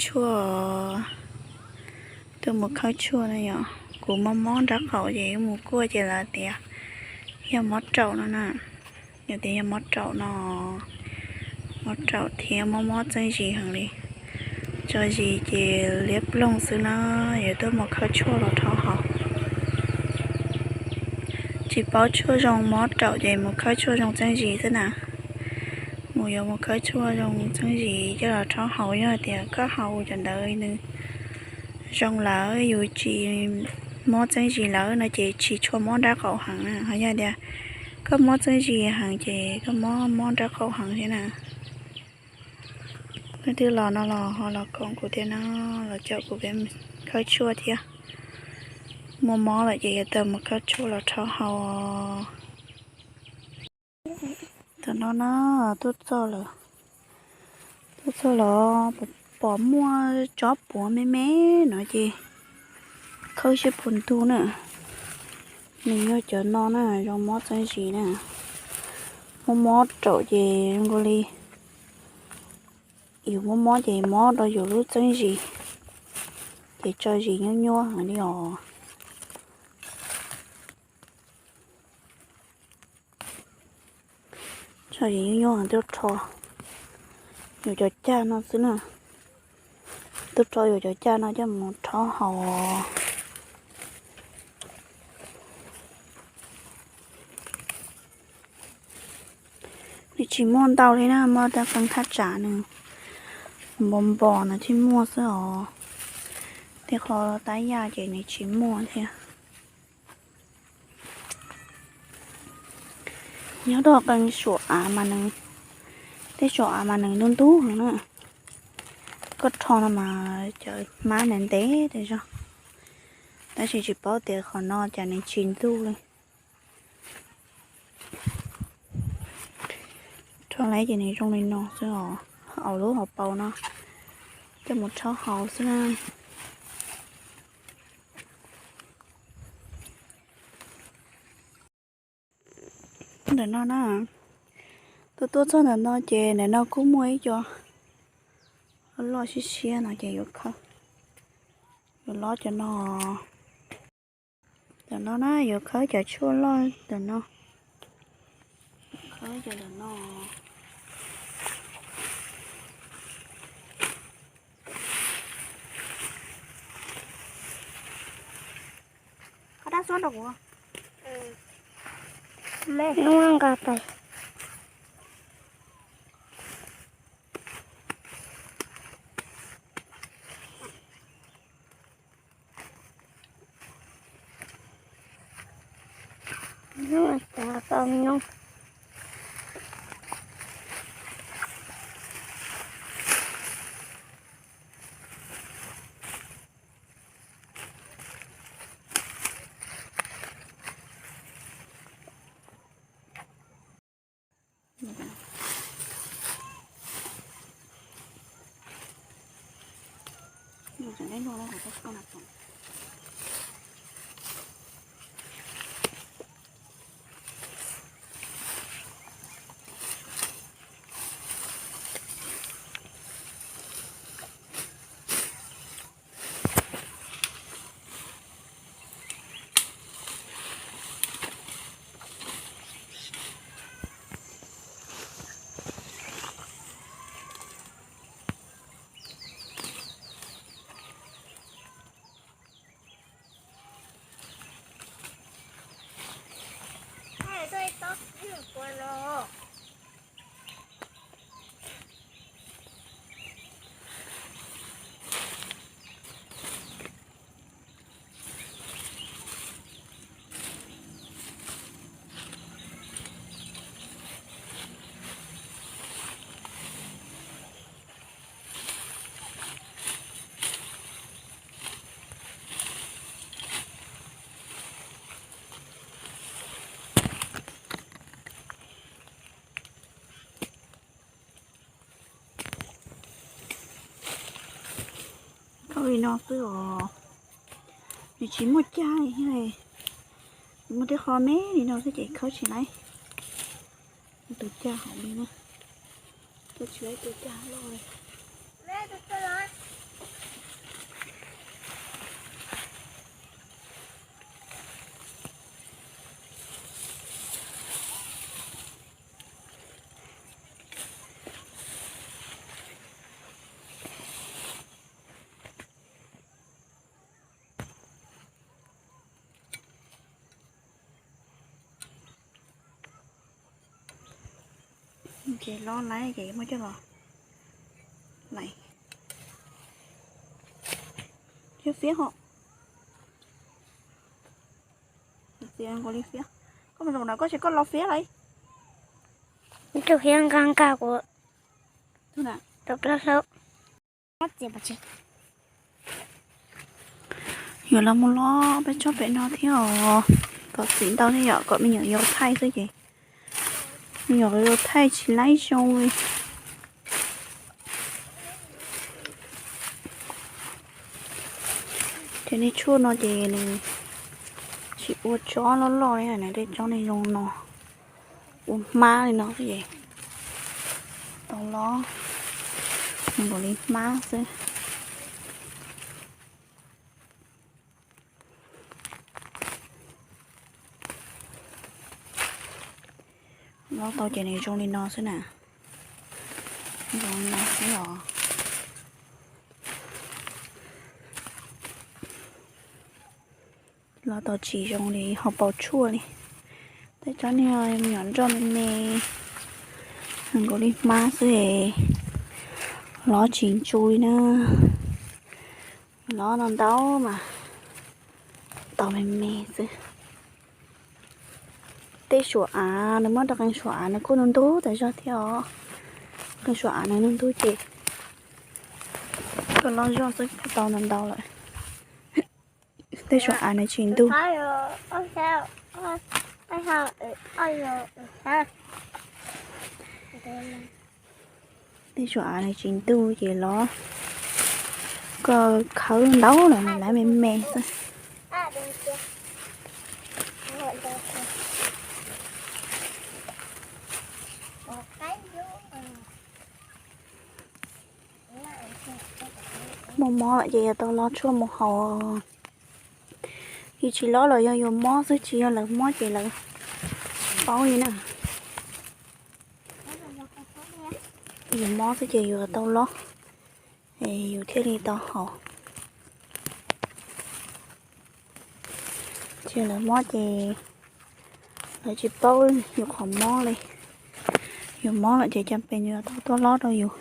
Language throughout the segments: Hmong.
tshuaj, tuaj mus khawb tshuaj na yom. Kuv mob mob nraub qaum ces mus kuaj ces lawv tias yog mob raum no na. Lawv tias yog mob raum no, mob raum thiab mob mob txeeb zis heev li. Tso zis ces liab ploog xwb na, yuav tuaj mus khawb tshuaj los rho haus. Tsis paub tshuaj zoo mob raum ces mus khawb tshuaj zoo txeeb zis xwb na. Mus yuav mus khawb tshuaj zoo txeeb zis coj los rho haus, yog hais tias koj haus cov ntawd nws zoo lawm, yus tsis mob txeeb zis lawm no ces tsis tshua mob nraub qaum heev na. Ho yog tias koj mob txeeb zis heev ces koj mob mob nraub qaum heev thiab na. Leej twg los no los ho los koom kuv thiab na, los caum kuv peb khawb tshuaj thiab. Muaj mob lawm ces yuav tau mus khawb tshuaj los rho haus. Tam no na, tuaj txog lawm, tuaj txog los pom muaj tsob puav me me no ces khawb seb puas ntug na. Nws yog cov no na, zoo mob txeeb zis na. Mob mob raum ces zoo nkaus li yus mob mob ces mob rau yus lub txeeb zis, ces tso zis nyuaj nyuaj heev li os. Tso zis nyuaj nyuaj heev, tuaj rho yuav cov cag no xwb na. Tuaj rho yuav cov cag no coj mus rho haus. Nws tsis muaj ntau li na, muaj tej qee thaj tsam nws npo npo no thiaj muaj xwb os. Tej qhov tab yaj ces nws tsis muaj thiab. Nyob rau qee suam av mas nws, tej suam av mas nws ntub ntub heev na. Koj rho no mas cov hmab ntev ntev tas zog, tab sis tsis paub tias qhov no cas nws tsis ntug li. Rho lawm ces nws zoo li no xwb os, aus lub hauv paus no coj mus rho haus xwb na. Ntawm no na, tuaj tuaj txog ntawm no ces ntawm no kuj muaj ib co loj siab siab no ces yuav khawb, yuav lob cov no. Ntawm no na yuav khawb cov tshuaj loj ntawm no, khawb cov ntawm no. Koj dab xub rau kuv. Hnub nqa pais. Hnub tau nyob. Khawb li no xwb os. Nws tsis muaj cag li thiab, muaj tej qho me li no xwb ces khawb tsis laib tus cag hauv li na. Khawb tsis laib tus cag loj li. Ces los laiv ces muab coj los laiv. Fiab fiab hos. Nkaus li fiab. Koj mus zaum no koj tsis koj los fiab laiv. Ib tug fiab nkag nkag kuv. Yuav los mus lob peb tsob pem no thiab os. Thov txim ntau thiab yom, kom me nyuam yaus thaij xwb ces me nyuam yaus thaij tsis laib zoo li. Ces nej tshuaj no ces nws tsis ua tsob loj loj li na, tej tsob nej zoo no ua hmab li no xwb es tau lob, nws nkaus li hmab xwb. Lob tau ces nws zoo li no xwb na. Zoo li no xwb os. Lob tau tsis zoo li ho pauv tshuaj li. Tej tsob niag me nyuam nroj me me, nkaus li hmab xwb es lob tsis ntsu li na. Lob no ntau mas tau me me xwb. Tej suam av nws muab rau qee suam av nws kuj ntug ntug tas zog thiab os. Qee suam av nws ntug ntug ces koj lob zoj xwb tau ntau ntau lawm. Tej suam av nws tsis ntug. Tej suam av nws tsis ntug ces los koj khawb ntau lawm nws laiv me me xwb. Muaj mob lawm ces yuav tau los tshuaj mus haus. Yus tsis lob los yog yus mob xwb, tsis yog lawv mob ces lawv paub li na. Yus mob xwb ces yus tau lob, es yus thiaj li tau haus. Tsis yog lawv mob ces lawv tsis paub yus qhov mob li. Yus mob lawm ces cas pes yus tau tuaj lob rau yus.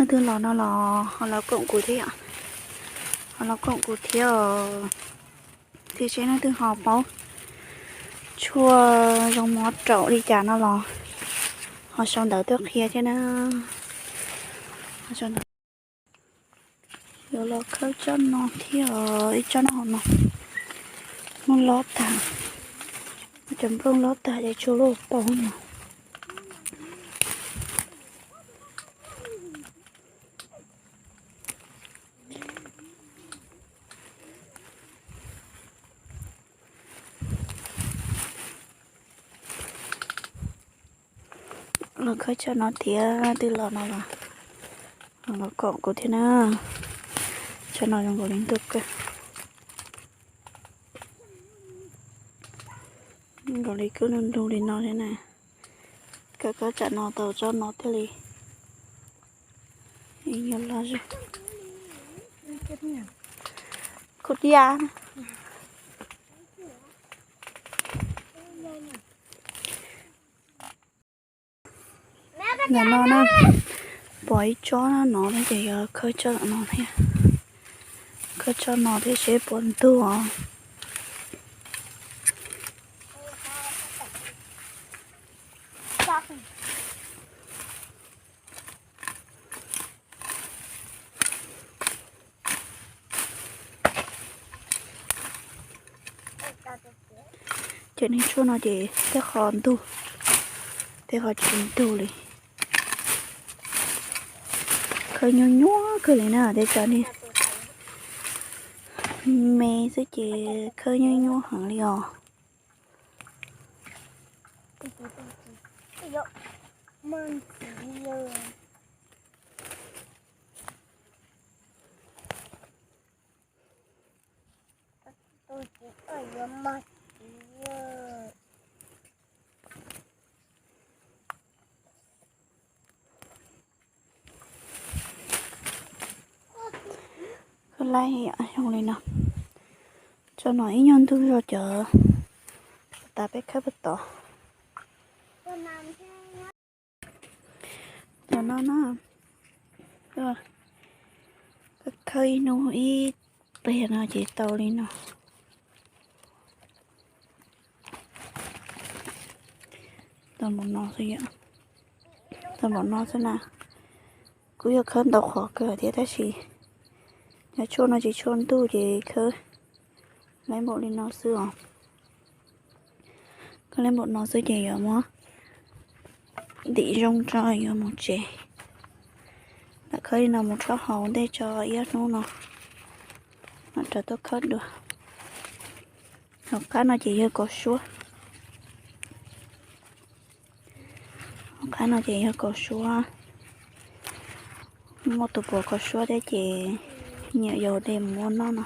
Leej twg los no los ho los koom kuv thiab, ho los koom kuv thiab. Thiab seb leej twg ho paub tshuaj zoo mob raum li cas no los ho sau ntawv tuaj qhia thiab na. Yuav los khawb tsob no thiab, ib tsob no no muab lob tag, cov nplooj lob tag ces tsuas lub paus no. Los khawb tsob no thiab, twb los no los los koom kuv thiab na. Tsob no zoo nkaus li ntuj kawg, nkaus li kub nug nrug li no thiab na. Khawb khawb tsam no tau tsob no thiaj li yog loj zog. Kuv diam. Ntawm no na, pom ib tsob no no ces yog khawb tsob no thiab. Khawb tsob no thiab seb puas ntug os. Cov niag tshuaj no ces tej qho ntug, tej qho tsis ntug li. Khawb nyuaj nyuaj kawg li na, tej tsob niag me xwb ces khawb nyuaj nyuaj heev li os. Laij zoo li no, tso no ib nyuag ntug zog cov tas peb khawb puag tod. Tam no na, khawb ib hnub ib pliag no ces tau li no. Tau npaum no xwb, tau npaum no xwb na. Kuj yog khawb ntau qhov kawg thiab tab sis cov tshuaj no tsis tshua ntuj ces khawb laib npaum li no xwb os. Khawb laib npaum no xwb ces yuav muab ntim zoo tso yuav mus tsev. Lam khawb li no mus rhaub haus ntej tso ib ob hnub no mam rov tuaj khawb dua. Hauv qab no ces yog kaus suab. Hauv qab no ces yog kaus suab. Muaj tus puas kaus suab thiab ces nyiam yau de mus ua noj no.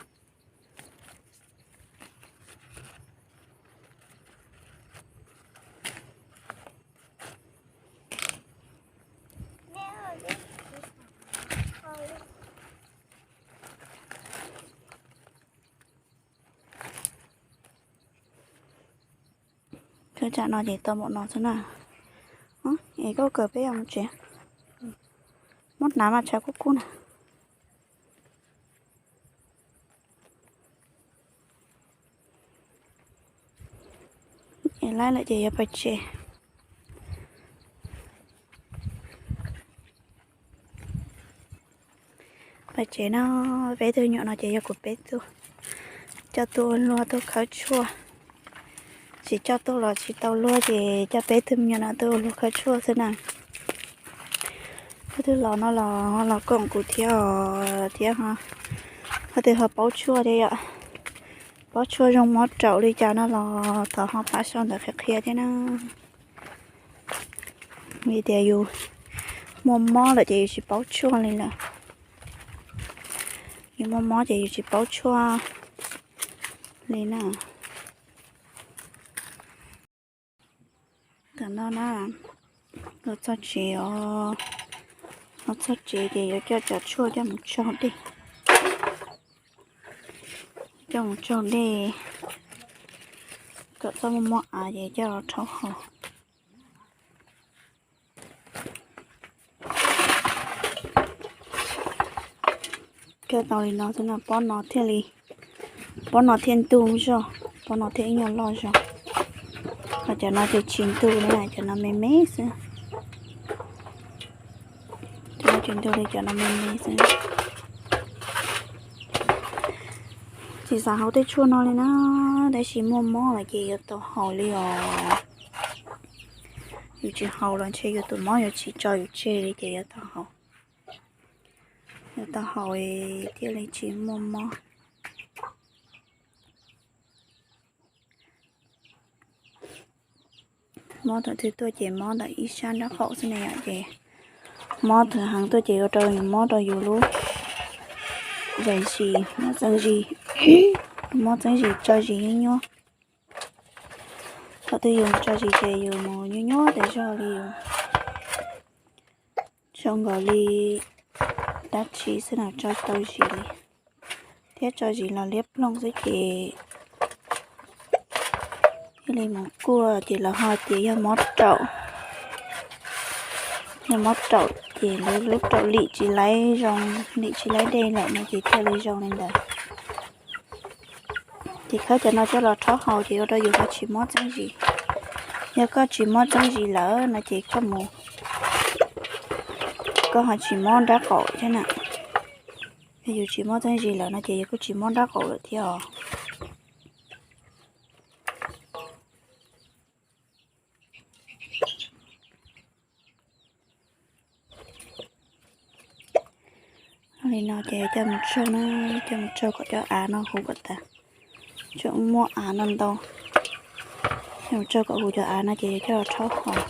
Khawb tsam no ces tau npaum no xwb na. Es koj kawm peb yuav mus tsev. Muab hnav mas tshav kub kub na. Es laib lawm ces yuav pais tsev. Pais tsev no, peb tug me nyuam no ces yog kuv peb tug coj tuaj ua luag tuaj khawb tshuaj. Tsis coj tuaj los tsis tau luag ces coj peb tug me nyuam no tuaj ua luag khawb tshuaj xwb na. Peb tug los no los los koom kuv thiab, thiab ho twb ho paub tshuaj thiab yom. Paub tshuaj zoo mob raum li cas no los thov ho pab sau ntawv qhia qhia thiab na. Vim tias yus muaj mob lawm ces yus tsis paub tshuaj li lawm. Yus muaj mob ces yus tsis paub tshuaj li na. Tam no na, los txog tsev os, los txog tsev ces yuav coj cov tshuaj coj mus tsaug dej. Coj mus tsaug dej kom txhob muaj mob av ces coj los rhaub haus. Coj tau li no xwb no pob no thiaj li, pob no thiaj ntug zog, pob no thiaj ib nyuag loj zog. Ho cov no ces tsis ntug li, cov no me me xwb. Cov no tsis ntug li, cov no me me xwb. Tsis xav haus tej tshuaj no li na, tab sis muaj mob lawm ces yuav tau haus li os. Yus tsis haus los ntshe yus tus mob yuav tsis tso yus tseg li ces yuav tau haus. Yuav tau haus thiaj li tsis muaj mob. Mob thaum twg tuaj ces mob ntawm ib sab nraub qaum xwb ne yom, ces mob thaum heev tuaj ces ua rau mob rau yus lub zais zis, mob txeeb zis, mob txeeb zis tso zis nyuab nyuab. Thaum twg yus tso zis ces yus mus nyuab nyuab tas zog li yus zoo nkaus li dab tsi xwb na, tso tau zis li, thiab tso zis los liab ploog xwb ces thiaj li mus kuaj ces lawv ho tias yog mob raum. Yog mob raum ces lub raum lim tsis laib zoo, lim tsis laib dej lawm no ces thiaj li zoo li ntawd. Ces khawb cov no coj los rhaub haus ces ua rau yus ho tsis mob txeeb zis. Yog koj tsis mob txeeb zis lawm no ces koj mus, koj ho tsis mob nrab qaum thiab na. Yog yus tsis mob txeeb zis lawm no ces yus kuj tsis mob nrab qaum lawm thiab os. Li no ces coj mus tsaug na, coj mus tsaug kom cov av no huv kom tas. Tseem muaj av no ntau, coj mus tsaug kom huv cov av no ces yuav coj los rhaub haus.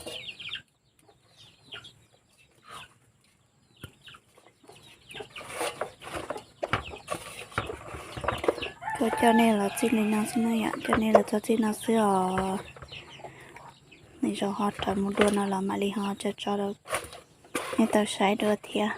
Kuv coj nej los txij li no xwb na yom, coj nej los txog txij no xwb os. Nws zoo ho rov mus dua no los mam li ho tso tso rau nej tau saib dua thiab.